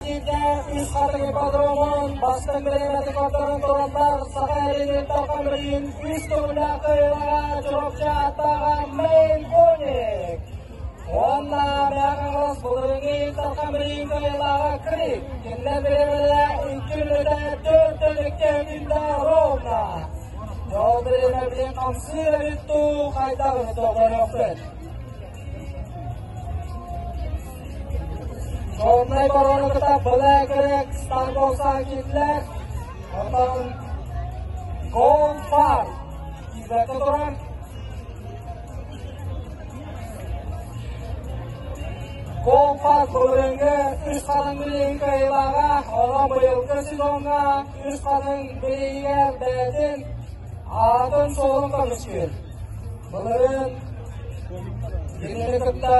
киирдэ Үс Хатыҥ ипподромун бастыҥ бириэмэтин көрдөрөн тураллар Саха эрин Дархан билигин үс төгүллээх кыайыылааҕа Чурапчы ааттааҕа Мэйн Коник уонна Мэҥэ Хаҥалас былырыыҥҥы Дархан билигин кыайыылааҕа Крик. Кинилэр бириэмэлэрэ 2 мүнүүтэ 4 күндэ ровно. Дьол бириэмэ билин хамсыыр эбит дуу, хайдах көрүөхпүт. Чорнай барону кытта Black Rex Starbox'a киирдилэр. Онтон Gold Park киирбэккэ турар. Gold Park былырыыҥҥы Үс Хатыҥ билигин кыайыылааҕа, онон быйылгы сезоҥҥа Үс Хатыҥ билигигэр бэйэтин аатын-суолун көмүскүүр. Былырыын кинини кытта